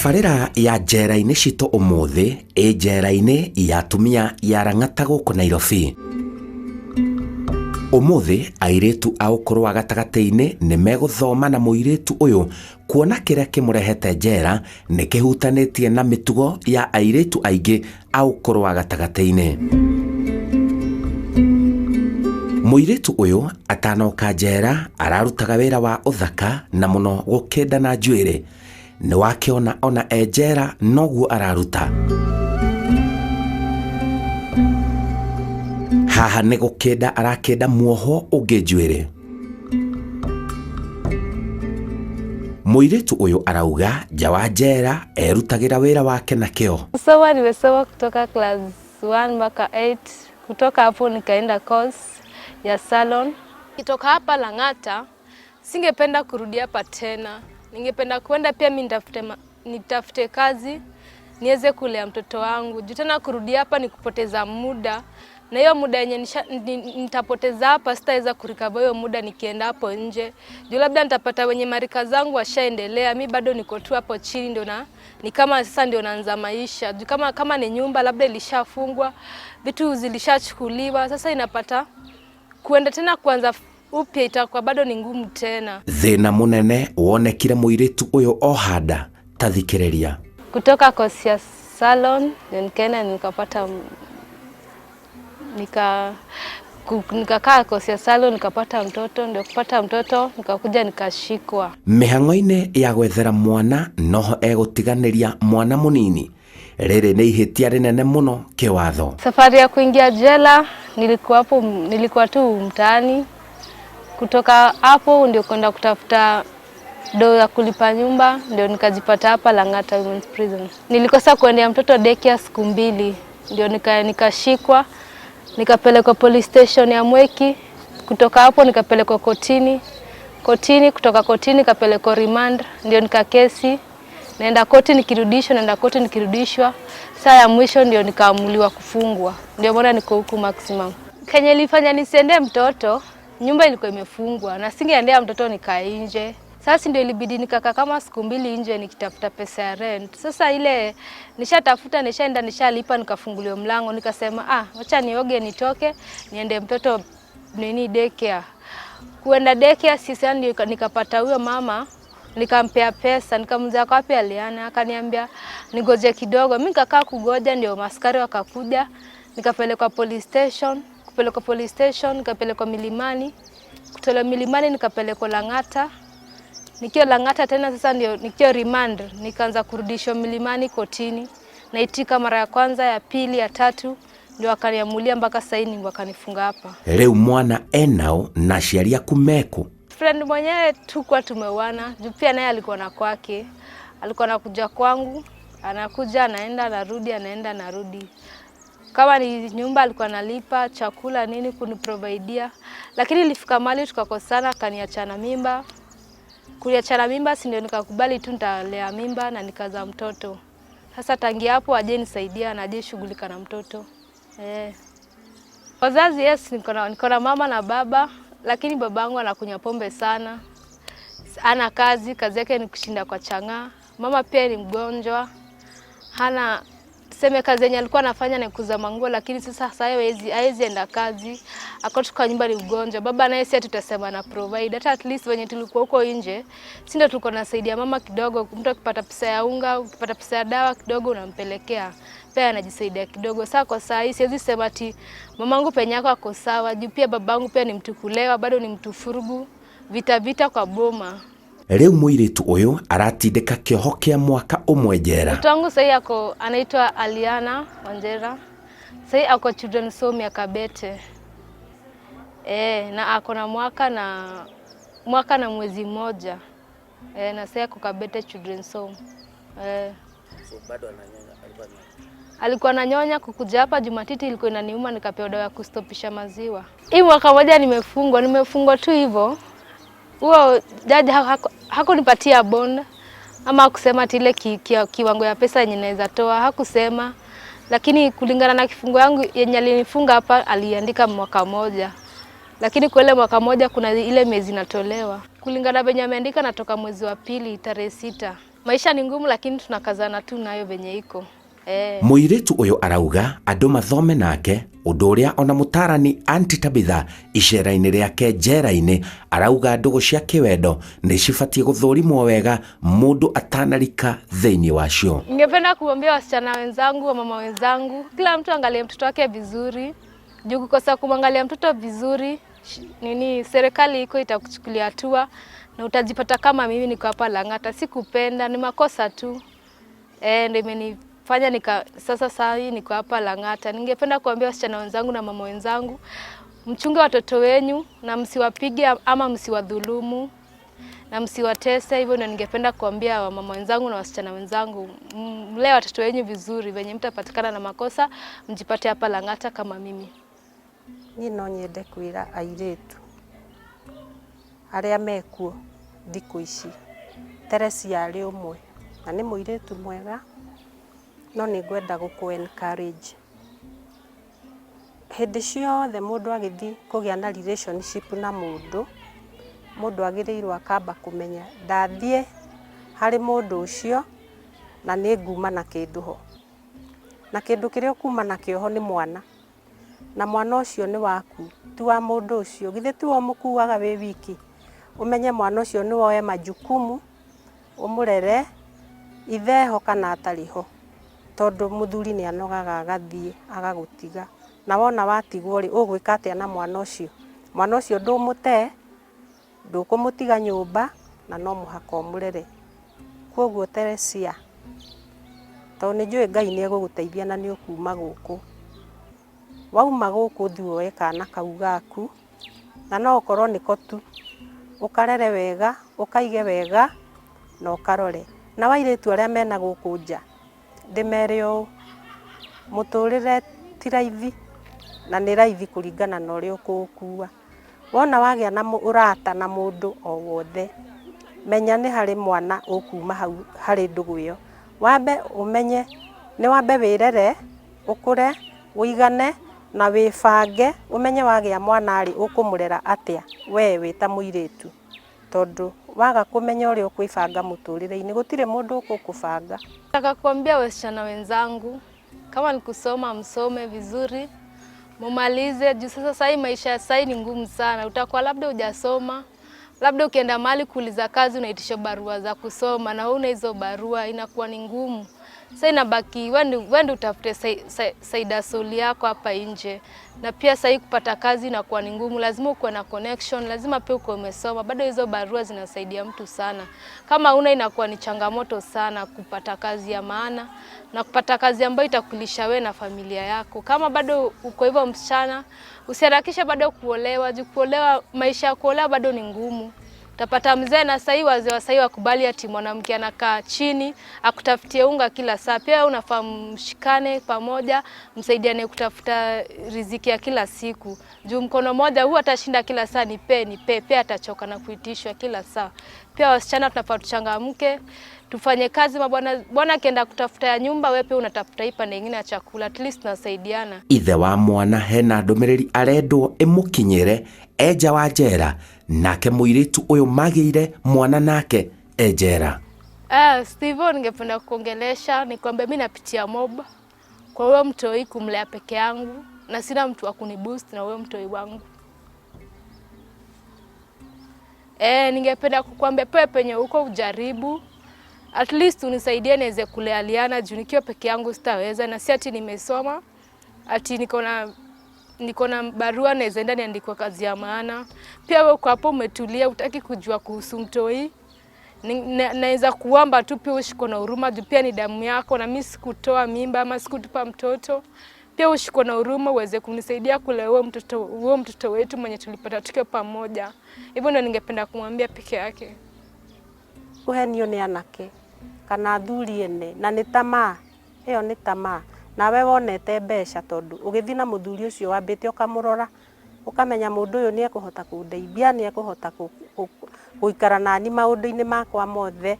Tabarĩra ya njera-inĩ citũ ũmũthĩ ĩ njera-inĩ ya atumia ya Lang'ata gũkũ Nairobi. Ũmũthĩ airĩtu a ũkũrũ wa gatagatĩ-inĩ nĩ megũthoma na mũirĩtu ũyũ kuona kĩrĩa kĩmũrehete njera nĩ kĩhutanĩtie na mĩtugo ya airĩtu aingĩ a ũkũrũ wa gatagatĩ-inĩ. Mũirĩtu ũyũ atanoka njera ararutaga wĩra wa ũthaka na mũno gũkĩnda na njuĩrĩ. Nĩ wakĩona ona e njera noguo araruta. Haha nĩ gũkĩnda arakĩnda muohwo ũngĩ njuĩrĩ. Mũirĩtu ũyũ arauga nja wa njera erutagĩra wĩra wake na kĩo. Kusoma nimesoma kutoka class 1 mpaka 8. Kutoka hapo nikaenda course ya salon. Kitoka hapa Lang'ata, singependa kurudi hapa tena. Ningependa kuenda pia mimi nitafute kazi niweze kulea mtoto wangu. Juu tena kurudi hapa ni kupoteza muda, na hiyo muda yenye nitapoteza hapa sitaweza kurecover hiyo muda nikienda hapo nje. Juu labda nitapata wenye marika zangu washaendelea, mi bado niko tu hapo chini, ndio na ni kama sasa ndio naanza maisha. Juu kama ni nyumba labda ilishafungwa, vitu zilishachukuliwa, sasa inapata kuenda tena kuanza upya itakuwa bado ni ngumu tena. Thĩna mũnene wonekire mũirĩtu ũyũ ohanda ta thikĩrĩria. Kutoka course ya salon ndio nikaenda nikapata nikakaa course ya salon nikapata mtoto, ndio kupata mtoto nikakuja nikashikwa. Mĩhang'o-inĩ ya gwethera mwana noho egũtiganĩria mwana mũnini. Rĩrĩ nĩ ihĩtia rĩnene mũno kĩwatho. Safari ya kuingia jela nilikuwa hapo, nilikuwa tu mtaani. Kutoka hapo ndio kwenda kutafuta do ya kulipa nyumba, ndio nikajipata hapa Lang'ata Women's Prison. Nilikosa kuendea mtoto daycare siku 2, ndio nikashikwa, nikapelekwa police station ya Mwiki. Kutoka hapo nikapelekwa kotini. Kotini, kutoka kotini nikapelekwa remand, ndio nikakesi. Naenda koti nikirudishwa, naenda koti nikirudishwa. Saa ya mwisho ndio nikaamuliwa kufungwa. Ndio maana niko huku maximum. Kenye ilifanya nisiende mtoto, nyumba ilikuwa imefungwa na singeendea mtoto nikae nje. Sasa ndio ilibidi nikakaa kama siku 2 nje nikitafuta pesa ya rent. Sasa ile nishatafuta, nishaenda, nishalipa, nikafunguliwa mlango, nikasema acha nioge nitoke niende mtoto nini daycare. Kuenda daycare sisi ndio nikapata huyo mama, nikampea pesa, nikamuuliza kwa wapi Aliana, akaniambia nigoje kidogo. Mimi nikakaa kugoja, ndio maskari wakakuja, nikapelekwa police station, kupelekwa police station nikapelekwa Milimani, kutoka Milimani nikapelekwa Lang'ata. Nikiwa Lang'ata tena sasa ndio nikiwa remand nikaanza kurudishwa Milimani kotini. Naitika mara ya kwanza, ya pili, ya tatu, ndio wakaniamulia mpaka sasa hivi wakanifunga hapa. Rĩu mwana enao na aciari aku meku? Friend mwenyewe tukwa tumeoana, juu pia naye alikuwa na kwake. Alikuwa anakuja kwangu, anakuja anaenda anarudi, anaenda anarudi. Kama ni nyumba alikuwa analipa, chakula nini kuniprovidea. Lakini ilifika mahali tukakosana, akaniachana mimba. Kuliachana mimba si ndio nikakubali tu nitalea mimba na nikazaa mtoto. Sasa tangia hapo aje nisaidia na aje shughulika na mtoto. Wazazi yes, niko na mama na baba, lakini babangu anakunywa pombe sana. Hana kazi, kazi yake ni kushinda kwa chang'aa. Mama pia ni mgonjwa. Hana, tuseme kazi yenye alikuwa anafanya ni kuuza manguo, lakini sasa sasa hawezi enda kazi. Ako tu kwa nyumba ni mgonjwa. Baba naye si tutasema na provide. Hata at least wenye tulikuwa huko nje, si ndio tulikuwa tunasaidia mama kidogo. Mtu akipata pesa ya unga, ukipata pesa ya dawa kidogo unampelekea. Pia anajisaidia kidogo. Sasa kwa saa hii siwezi sema ati mamangu penye yako ako sawa. Juu pia babangu pia ni mtu kulewa, bado ni mtu furugu. Vita vita kwa boma. Rĩu mũirĩtu ũyũ aratindĩka kĩoho kĩa mwaka ũmwe njera. Mtoto wangu sasa ako anaitwa Aliana Wanjera. Sasa ako Children's Home ya Kabete. Na ako na mwaka na mwezi mmoja. Na sasa ako Kabete Children's Home. So bado ananyonya, alikuwa ananyonya. Alikuwa ananyonya, kukuja hapa Jumatiti ilikuwa inaniuma, nikapewa dawa ya kustopisha maziwa. Hii mwaka moja nimefungwa tu hivyo. Huo jaji hakunipatia bond ama hakusema ati ile kiwango ya pesa yenye naweza toa, hakusema. Lakini kulingana na kifungo yangu yenye alinifunga hapa aliandika mwaka moja. Lakini kwa ile mwaka moja kuna ile miezi inatolewa. Kulingana venye ameandika natoka mwezi wa pili tarehe 6. Maisha ni ngumu, lakini tunakazana tu nayo venye iko. Mũirĩtu ũyũ arauga andũ mathome nake, ũndũ ũrĩa ona mũtarani Aunty Tabitha icera-inĩ rĩake njera-inĩ arauga ndũgũ cia kĩwendo nĩ cibatiĩ gũthũrimwo wega mũndũ atanarika thĩinĩ wacio. Ningependa kuambia wasichana wenzangu, wamama wenzangu, kila mtu angalie mtoto wake vizuri. Juu kukosa kumwangalia mtoto vizuri, nini, serikali iko itakuchukulia hatua na utajipata kama mimi niko hapa Lang'ata. Sikupenda, ni makosa tu. Ndio imenifanya nika sasa saa hii niko hapa Lang'ata. Ningependa kuambia wasichana wenzangu na mama wenzangu, mchunge watoto wenyu na msiwapige ama msiwadhulumu na msiwatese. Hivyo ndio ningependa kuambia wamama wenzangu na wasichana wenzangu, mlee watoto wenyu vizuri, venye mtapatikana na makosa mjipate hapa Lang'ata kama mimi. Niĩ no nyende kwĩra airĩtu arĩa mekuo thikũ ici, Teresia arĩ ũmwe na nĩ mũirĩtu mwega, no nĩ ngwenda gũkũ encourage. Hĩndĩ ciothe mũndũ agĩthiĩ kũgĩa na relationship na mũndũ, mũndũ agĩrĩirwo akamba kũmenya ndathiĩ harĩ mũndũ ũcio na nĩ nguma na kĩndũ ho, na kĩndũ kĩrĩa ũkuma nakĩo ho nĩ mwana, na mwana ũcio nĩ waku, ti wa mũndũ ũcio. Githĩ tiwe ũmũkuaga wĩ wiki? Ũmenye mwana ũcio nĩ woe majukumu, ũmũrere ithe ho kana atarĩ ho, tondũ mũthuri nĩ anogaga agathiĩ agagũtiga, na wona watigwo rĩ, ũgwĩka atĩa na mwana ũcio? Mwana ũcio ndũmũte, ndũkũmũtiga nyũmba, na no mũhaka ũmũrere. Koguo Teresia, tondũ nĩ njũĩ Ngai nĩ egũgũteithia na nĩ ũkuma gũkũ, wauma gũkũ ũthiĩ woe kana kau gaku, na no ũkorwo nĩko tu, ũkarere wega, ũkaige wega na ũkarore. Na airĩtu arĩa mena gũkũ nja, ndĩmere ũũ, mũtũrĩre ti raithi, na nĩ raithi kũringana na ũrĩa ũkũũkua. Wona wagĩa na ũrata na mũndũ o wothe, menya nĩ harĩ mwana ũkuma hau harĩ ndũgũ ĩyo. Wambe ũmenye, nĩ wambe wĩrere, ũkũre, ũigane na wĩbange, ũmenye wagĩa mwana rĩ, ũkũmũrera atĩa we wĩ ta mũirĩtu, tondũ waga kũmenya ũrĩa ũkwĩbanga mũtũrĩre-inĩ, gũtirĩ mũndũ ũgũkũbanga. Nataka kuambia wasichana wenzangu, kama ni kusoma msome vizuri, mumalize juu sasa sahii maisha ya sahii ni ngumu sana. Utakuwa labda hujasoma, labda ukienda mahali kuuliza kazi unaitisha barua za kusoma na huna hizo barua, inakuwa ni ngumu. Sasa inabaki wewe ndio utafute side hustle yako hapa nje. Na pia sahii kupata kazi inakuwa ni ngumu, lazima ukuwe na connection, lazima pia ukuwe umesoma. Bado hizo barua zinasaidia mtu sana. Kama huna inakuwa ni changamoto sana kupata kazi ya maana na kupata kazi ambayo itakulisha wewe na familia yako. Kama bado uko hivyo msichana, usiharakishe bado kuolewa, juu kuolewa, maisha ya kuolewa bado ni ngumu. Utapata mzee na sahii wazee wa sahii wakubali ati mwanamke anakaa chini akutafutie unga kila saa. Pia unafaa mshikane pamoja, msaidiane kutafuta riziki ya kila siku. Juu mkono moja huwa atashinda kila saa nipe nipe, pia atachoka na kuitishwa kila saa. Pia wasichana tunafaa tuchangamke, tufanye kazi. Mabwana, bwana akienda kutafuta ya nyumba, wewe pia unatafuta hii pande nyingine ya chakula, at least tunasaidiana. Ithe wa mwana hena ndũmĩrĩri arendwo ĩmũkinyĩre enja wa njera, nake mũirĩtu ũyũ magĩire mwana nake e njera. Steve, ningependa kuongelesha ni kwamba mimi napitia mob kwa huyo mtoi kumlea peke yangu na sina mtu wa kuniboost na huyo mtoi wangu. Ningependa kukuambia pewe penye uko ujaribu, at least unisaidie niweze kulea Liana juu nikiwa peke yangu sitaweza, na si ati nimesoma ati niko na barua naweza enda niandikwe kazi ya maana. Pia wewe uko hapo umetulia, hutaki kujua kuhusu mtoi. Naweza kuomba tu pia ushikwe na huruma juu pia ni damu yako, na mimi sikutoa mimba ama sikutupa mtoto. Pia ushikwe na huruma uweze kunisaidia kulea huo mtoto wetu mwenye tulipata tukiwa pamoja. Hivyo ndio ningependa kumwambia peke yake. Kũhenio nĩ anake kana athuri ene, na nĩ tamaa ĩyo, nĩ tamaa. Nawe wonete mbeca, tondũ ũgĩthiĩ na mũthuri ũcio wambĩte ũkamũrora, ũkamenya mũndũ ũyũ nĩ ekũhota kũndeithia, nĩ ekũhota gũikara nani maũndũ-inĩ makwa mothe,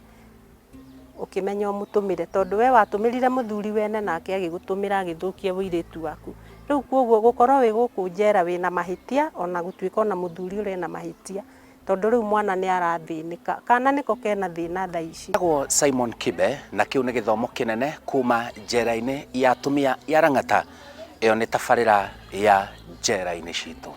ũkĩmenya ũmũtũmĩre, tondũ we watũmĩrire mũthuri wene nake agĩgũtũmĩra agĩthũkia ũirĩtu waku. Rĩu koguo gũkorwo wĩ gũkũ njera wĩna mahĩtia, ona gũtuĩka ona mũthuri ũrĩa ena mahĩtia, Tondũ rĩu mwana nĩ arathĩnĩka, kana nĩko kena thĩna thaa ici. Etagwo Simon Kibe na kĩu nĩ gĩthomo kĩnene kuma njera-inĩ ya atumia ya Lang'ata. Ĩyo nĩ tabarĩra ya njera-inĩ citũ.